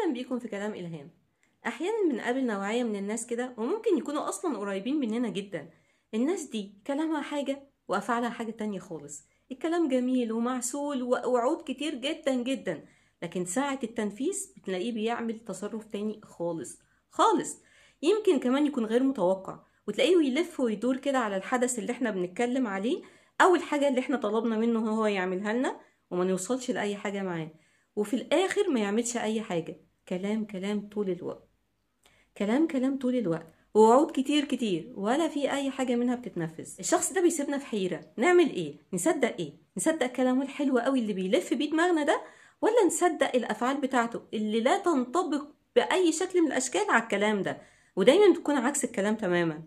أهلا بيكم في كلام إلهام. أحيانا بنقابل نوعية من الناس كده، وممكن يكونوا أصلا قريبين مننا جدا. الناس دي كلامها حاجة وأفعالها حاجة تانية خالص. الكلام جميل ومعسول ووعود كتير جدا جدا، لكن ساعة التنفيذ بتلاقيه بيعمل تصرف تاني خالص خالص، يمكن كمان يكون غير متوقع، وتلاقيه يلف ويدور كده على الحدث اللي احنا بنتكلم عليه أو الحاجة اللي احنا طلبنا منه هو يعملها لنا، وما نوصلش لأي حاجة معاه، وفي الآخر ما يعملش أي حاجة. كلام كلام طول الوقت، كلام كلام طول الوقت، ووعود كتير كتير، ولا في أي حاجة منها بتتنفذ. الشخص ده بيسيبنا في حيرة، نعمل إيه؟ نصدق إيه؟ نصدق كلامه الحلو قوي اللي بيلف بيه دماغنا ده، ولا نصدق الأفعال بتاعته اللي لا تنطبق بأي شكل من الأشكال على الكلام ده، ودايما بتكون عكس الكلام تماما.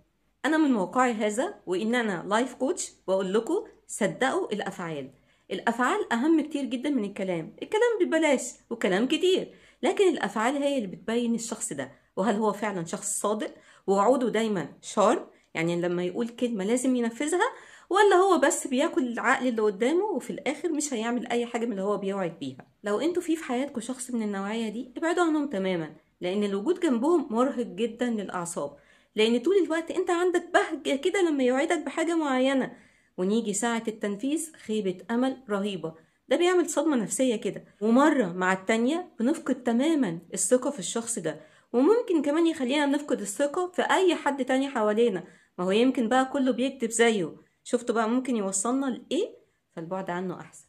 أنا من موقعي هذا، وإن أنا life coach، بقول لكم صدقوا الأفعال. الأفعال أهم كتير جدا من الكلام. الكلام ببلاش وكلام كتير، لكن الأفعال هي اللي بتبين الشخص ده، وهل هو فعلا شخص صادق ووعوده دايما sharp، يعني لما يقول كلمة لازم ينفذها، ولا هو بس بياكل العقل اللي قدامه وفي الآخر مش هيعمل أي حاجة من اللي هو بيوعد بيها. لو انتوا في حياتكم شخص من النوعية دي، ابعدوا عنهم تماما، لأن الوجود جنبهم مرهق جدا للأعصاب، لأن طول الوقت انت عندك بهجة كده لما يوعدك بحاجة معينة، ونيجي ساعة التنفيذ خيبة أمل رهيبة. ده بيعمل صدمة نفسية كده، ومرة مع التانية بنفقد تماما الثقة في الشخص ده، وممكن كمان يخلينا نفقد الثقة في أي حد تاني حوالينا. ما هو يمكن بقى كله بيكتب زيه، شفتوا بقى ممكن يوصلنا لإيه؟ فالبعد عنه أحسن.